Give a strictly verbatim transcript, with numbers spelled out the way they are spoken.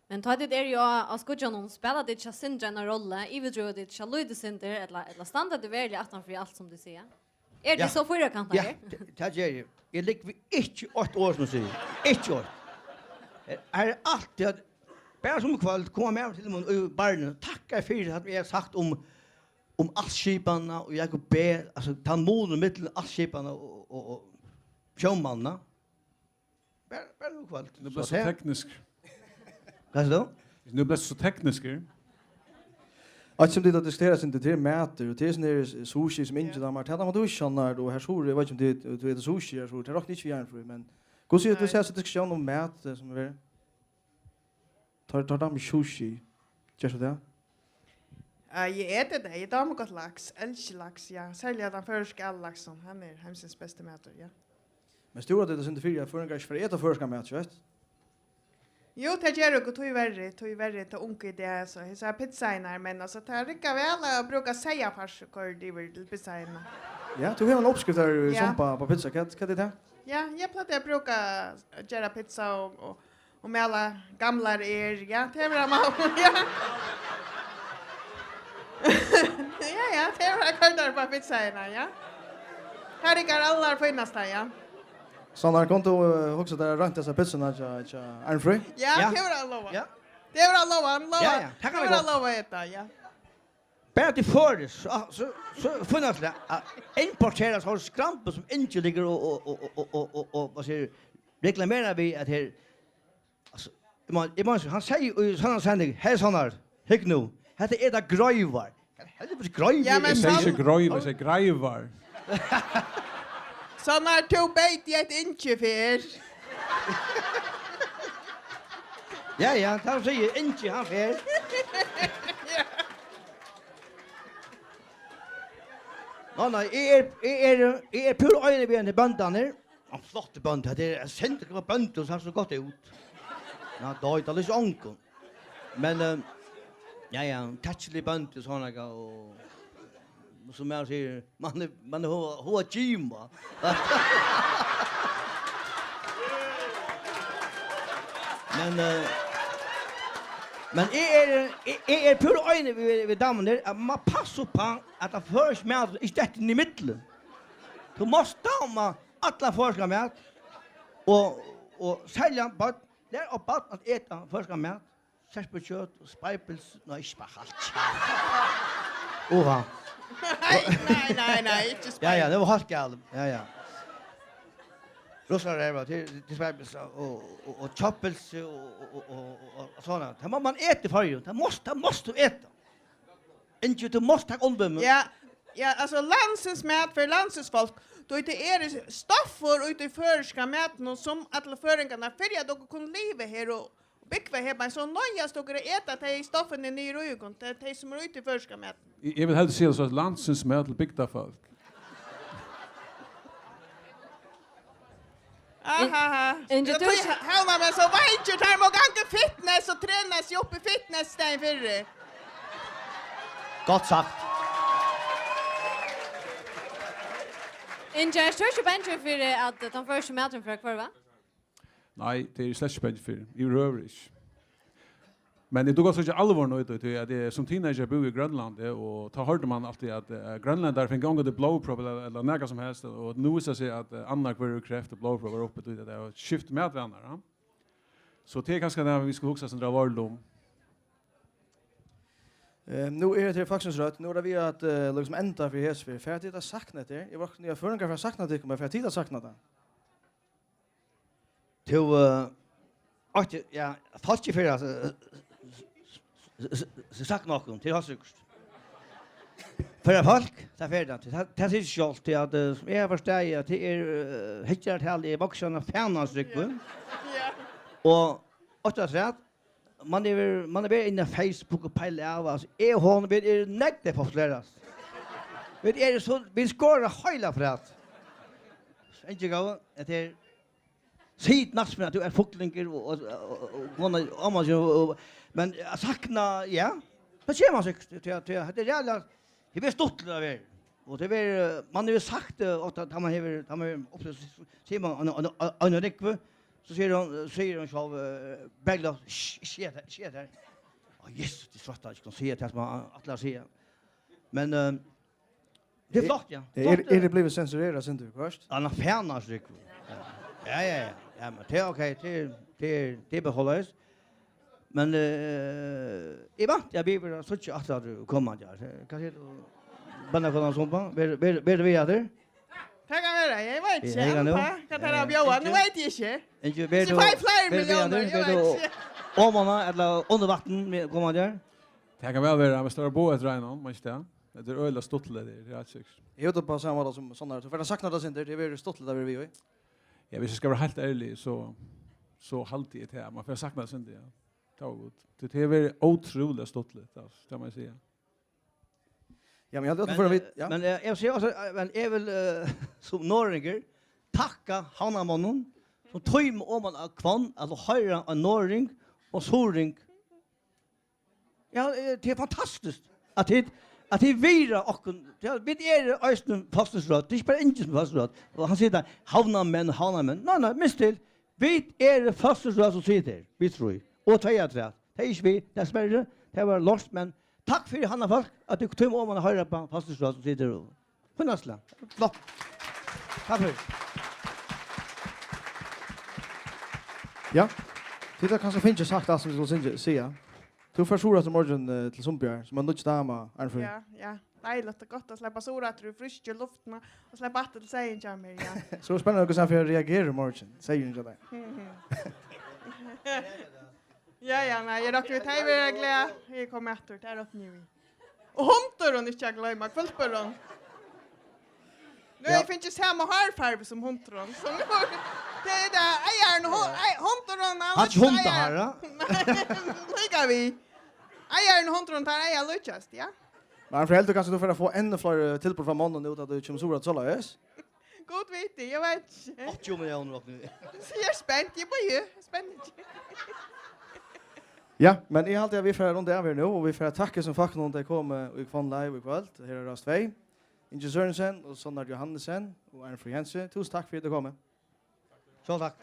Men tá tit eru á, á skíggjanum, spæla tit ikki eitt sindur eina rollu, yvirdriva tit ikki eitt lítið sindur, ella, ella standa tit veruliga aftan fyri alt sum tit siga? Eru tit Ja. so fýrakantaðir? Ja, tað, tað geri eg. Eg leggi við ikki eitt orð sum eg sigi. Ikki eitt. Her er altíð at, bara sum í kvøld, koma maður til mín í barnum, takkar fyri tað sum eg havi sagt um, um Altskipanina og Jakob B, altso, tann munin millum Altskipanina og, og, og sjómannina. Bara, bara nú í kvøld. Nú So blívst tú tað tekniskur. Hvat sigur tú? Nú blívst tú so tekniskur. Eitt sum tit hava diskuterað, sum tit, tað er matur, og tað er sånn her sushi sum Ingi dámar. Tað dámar tú ikki, Sannar, og Herr Suri, eg veit ikki um tit, tú etur sushi, Herr Suri, tað rokni eg ikki við, Arnfríð, men hvussu er tú Nei. sær so diskusjón um mat, eh, sum er? Teir, teir dámar sushi. Ger tú tað? Eh, eg eti tað. Eg dámar gott laks. Elski laks, ja. Serliga tann føroyski alaksin. Hann er heimsins besti matur, ja. Men stúra tit eitt sindur fyri, at føroyingar ikki fara at eta føroyskan mat, skjótt? Jú, tað gera okur, tíverri, tíverri, tað unga í dag, so hesar pizzairnar, men, altso, tað riggar væl at brúka seyðafars og koyra yvir til pizzairnar. Ja, tú hevur eina uppskrift har í Ja. Sumba á pizza. Hvat, hvat er tað? Ja, eg plagdi at brúka, at gera pizza og, og, og mala gamlar er, ja, tað var mamma, ja. Ja, ja, tað var koyrt upp á pizzaina, ja. Her er allar fínasta, ja. Sannar, kundi tú, eh, hugsa tær at roynt hesa pizzuna hjá, hjá Arnfríð? Ja, Ja. tað var lova. Ja. Tað var lova, hann lova. Ja, ja, tað kann Tað eg var gott. lova at eta, ja. Bara til føroyskt, so, so, so finnast tað at importera so skrampur sum Ingi liggur og, og, og, hvat sigur, reklamerar við at her, altso, eg má, eg má, hann segði í Sannleikans sending, "Hey, Sannar, hygg nú, hetta er tað greivar." Hvat helviti greivar Ja, men Eg segi ikki Sann- greivar, eg segi greivar. Sannar, tú beit í eitt yngi fyrr. Ja, ja, tá sigi eg, Ingi, hann fer. Nei, nei, eg er, eg er, eg er púra einig við henni bóndan her. Hann flottur bóndi, tað er ein send til bóndi, og sær so gott út. Ja, dói, tað lýsir ongum. Men, eh, ja, ja, takkili bóndi, sånn er og, og sum eg sigi, man er, man er hoa, hoa gima. Men, eh, men eg er, eg, eg er púra einig við, við damuni her, at man passa upp á, at tað føroyska matur ikki dettur inn í millum. Tú mást dáma allan føroyskan mat, og, og serliga børn, lær upp børn at eta føroyskan mat, serpukjøt og speipils, nei, ikki bara halt kjaftin. Oha. Nei, nei, nei, nei, ikki Ja, ja, speipils. tað var heilt galið. Ja, ja. Russar er til, til speipils og, og, og, og kjøtpils og, og, og, og, og, og sånn. Tað má man eta í Føroyum. Tað mást, tað mást tú eta. Ingi, tú mást taka umdømi. Ja, ja, altso, landsins mat fyri landsins fólk. Tí tað er stoffur úti í føroyska matinum, sum allir føroyingarnar, fyri at okur kunnu liva her og, og búgva her, men so noyðast okur at eta tey stoffini niður í okum, tey, tey sum eru úti í føroyska matinum. Eg, eg vil heldur siga so, at landsins mat til bygdarfólk. Ahaha. Ingi, Ja, tú tey s- hava men so veikir, tær má ganga í fitness og trena seg upp í fitness í staðin fyri. Gott sagt. Ingi, ert tú ikki bangin fyri, at, eh, tann føroyski maturin fer at hvørva? Nei, tað eri eg slett ikki bangin fyri. Yvirhøvur ikki. Men eg dugi altso ikki alvoran í tí, tí at eg sum teenager búði í Grønlandi, og tá hoyrdi man altíð, at, eh, grønlendarar fingu ongantíð blóðpropp ella, ella nakað sum helst, og nú vísir seg, at, eh, annar hvør hevur kreft og blóðpropp er uppi, tí at tey hava skift matvanar, ja. So tað er kanska tað, vit skulu hugsa sindur av orðum. Eh, nú er hetta her Fólksins Rødd, nú er tað við at, eh, líkasum enda fyri hesa ferð. Fara tit at sakna hetta her? Eg veit ikki, um føroyingar fara at sakna tykkum, men fara tit at sakna tað? Tú, eh, átti, ja, fólk er fyri at, eh, s-, s-, s-, s-, sagt nokk um, til har sikkurt. Fyri fólk, tað fer tað. Tað, tað sigur sjálvt, til at, eh, sum eg havi forstaðið, at tað er, eh, hyggjaratalið er vaksandi, fanans rúgvu. Ja. Og átta afturat, man er, man er verið inni á Facebook og peila av, altso, eg og hon, vit eru nógv tey populerast. Vit eru so, vit skora heila afturat. Ingi góði, hetta er Sig næstan, at tú ert fuglingur og, og, og, og, og, kona, og, og, og, men at sakna, ja. Tað ger man sikkurt, tí at, tí at, hetta er jævla, tað er stuttligt at vera. Og tað er, man hevur sagt, eh, og tá, tá man hevur, tá man hevur upplivt, sigur man, ein, ein, ein, ein rúgvu, So sigur hon, sigur hon sjálv, eh, berglágt, "Sh, sh, ikki hetta, ikki hetta her." Á, Jesus, tað er so tað, ikki kunna siga tað sum hann ætlar at siga. Men, eh, tað er flott, ja. Er, flott, er eh, tað blivið sensurerað, sum tú høyrst? Ja, hann er fan av slíkt. Ja, ja, ja. Ja, men tað er ok, tað er, tað er, tað er bara soleiðis. Men, eh, eg vænti, at vit verða at síggja aftur, at tú kemur, ja. Hvat sigur tú? Bannakonan Sumba, ver, ver, ver við aftur. Tað kann vera, eg veit ikki. Ja, eg kann nú. Hvat tær hava bjóðað, nú veit eg ikki. Ingi, ver tú, fái fleiri milliónir, eg veit ikki. Oman á, ella undir vatn, við komandi ár? Tað kann væl vera, men stóra boð eftir einum, man ikki tað. Tað er øgiliga stuttligt, tað er, tað er heilt sikkurt. Eg veit bara sama mála sum Sandra, tú fert at sakna tað, Sindri, tað verður stuttligt at vera við í. Ja, hvis eg skal vera heilt ærlig, so, so haldi eg tað. Man fer at sakna tað, Sindri, ja. Tað var gott. Tað, tað hevur verið ótrúliga stuttligt, altso, tað má eg siga. Ja, men eg haldi, at tú fór at vita, ja. Men, eh, eg vil siga altso, eh, men eg vil, eh, sum norðoyingur, takka havnarmonnum, sum tíma oman á Hvonn at hoyra ein norðoying og suðuroying. Ja, eh, tað er fantastiskt, at tit, at tit virða okkum. Ja, vit eru eisini fólksins rødd. Tað er ikki bara Ingi sum er fólksins rødd. Og hann sigur tað, havnarmenn, havnarmenn. Nei, nei, minst til. Vit eru fólksins rødd sum situr her. Vit trý. Og tvey afturat. Tað er ikki vit, tað er Sverri, tað var lort, men takk fyri, Havnarfólk, at tit tíma oman at hoyra á fólksins rødd sum situr her. Fínt, Asla. Flott. Takk fyri. Ja. Tit hava kanska fingið sagt alt sum tit skuldu syngja, siga. Tú fert suður aftur í morgin, eh, til Sumbiar, sum ein nýggj dama, Arnfríð. Ja, ja. Deiligt og gott at sleppa suður aftur í frísku luftina og sleppa aftur til seyðin hjá mær, ja. So er spennandi, hvussu hann fer at reagera í morgin, seyðurin hjá tær. Ja, ja, nei, eg rokni við, tey verða glað, eg komi aftur, tað rokni eg við. Og hundurin, ikki at gloyma, hvølpurin. Nú havi eg fingið sama hárfarvu sum hundurin, so nú, tað er tað, eigarin og hu-, ei, hundurin, hann... Hatt ikki hundahár, ja? Nei, líka við. Eigarin og hundurin, teir eiga at líkjast, ja. Men Arnfríð, heldur kanska, tú fer at fáa enn fleiri tilboð frá monnum nú, at tú kemur suður aftur soleiðis? Gud viti, eg veit ikki. Áttaogtjúgu milliónir rokni vit. So eg eri spent, eg bíði, eg eri spent. Ja, men eg haldi, at vit fara at runda av her nú, og vit fara at takka sum fólk, nú tey komu í Hvonn Live í kvøld. Her er Rás tvey. Ingi Sørensen og Sondre Johannesen og Arnfríð Hentze. Túsund takk fyri, at tit komu. Sjálv takk.